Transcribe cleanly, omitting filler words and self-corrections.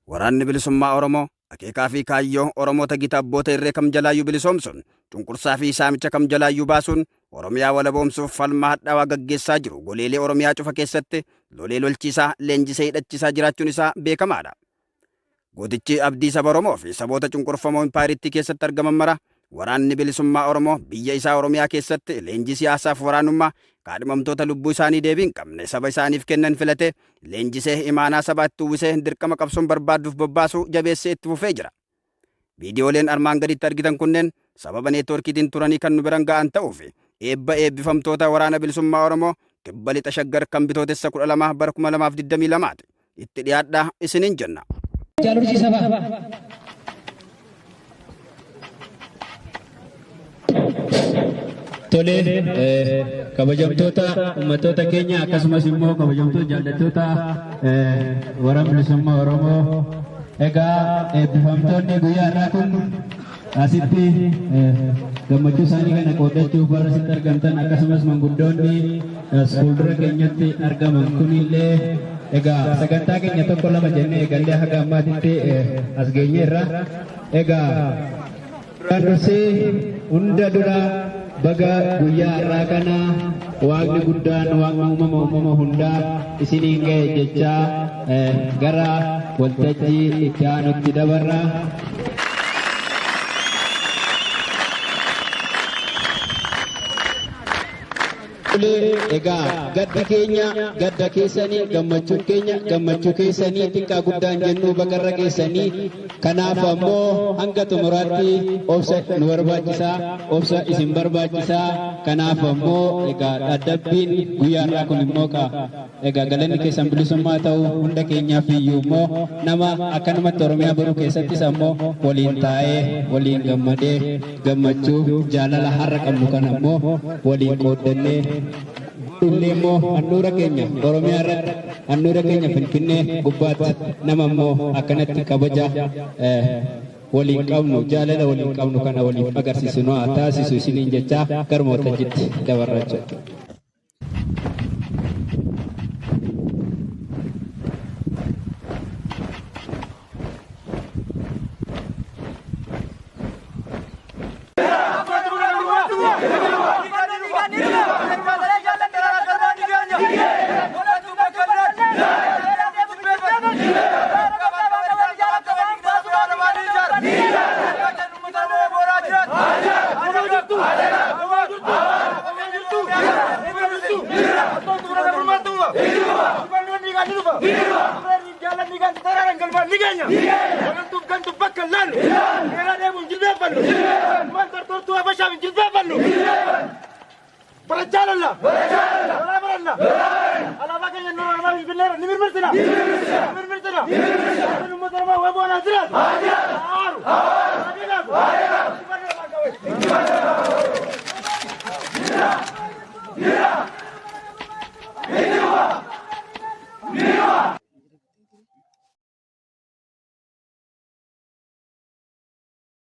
Waraanni Bilisummaa Oromoo akeekaa fi kaayyoo Oromoota gita abboota irree kam jalaayyuu bilisoomsuun, cunqursaa fi saamicha kam jalaayyuu baasuun Oromiyaa walaboomsuuf falmaa hadhaawaa gaggeessaa jiru goleelee Oromiyaa cufa keessatti lolee lolchiisaa, leenjisee hidhachiisaa jiraachuun isaa beekamaadha. Gootichi abdii saba Oromoo fi saboota cunqurfamoo impaayiritti keessatti argaman mara, Waraanni Bilisummaa Oromoo biyya isaa Oromiyaa keessatti leenjii siyaasaaf waraanummaa kaadhimamtoota lubbuu isaanii deebii hin qabne saba isaaniif kennan filate leenjisee imaanaa sabaatti uwwisee dirqama qabsoon barbaadduuf bobbaasuu jabeessee itti fufee jira. Viidiyooleen armaan gaditti argitan kunneen sababa neetwoorkiitiin turanii kan nu biran ga'an ta'uu fi eebba eebbifamtoota Waraana Bilisummaa Oromoo Kibba Lixa Shaggar kan Bitootessa 12 bara 2022ti. Itti dhiyaadhaa isiniin jenna. Jaalurjii sabaa. Tole, kabajamtoota uummattoota keenya, akkasumas immoo kabajamtoota jaallattoota Waraana Bilisummaa Oromoo, egaa eebbifamtoonni guyyaa har'aa kun asitti gammachuu isaanii kana qoodachuuf warra asitti argamtan, akkasumas manguddoonni as fuuldura keenyatti argaman kunillee, egaa sagantaa keenya tokko lama jennee eegallee haga ammaatitti as geenyeerra. Egaa duraan dursee hunda dura baga guyyaa har'aa kana Waaqni guddaan, Waaqni uumama hundaa isiniin ga'e jechaa gara waltajjii itti aanutti dabarra. Egaa gaddi keenya gadda keessanii, gammachuun keenya gammachuu keessanii, xiqqaa guddaan jennuu bagarra keessanii. Kanaaf ammoo hanga xumuraatti obsa nu barbaachisaa, obsa isin barbaachisaa. Kanaaf ammoo egaa dhaddabbiin guyyaa har'aa kun immoo egaa galanni keessan bilisummaa ta'u, hunda keenyaaf iyyuu immoo nama akkanumatti Oromiyaa boruu keessattis ammoo waliin taa'ee waliin gammadee, gammachuu jaalala har'a qabnu kana ammoo waliin qooddannee, illee immoo handhuura keenya Oromiyaa irratti, handhuura keenya Finfinnee gubbaatti nama immoo akkanatti kabaja waliin qabnu, jaalala waliin qabnu kana waliif agarsiisu nu haa taasisu isiniin jechaa garuma waltajjiitti dabarra jechuudha.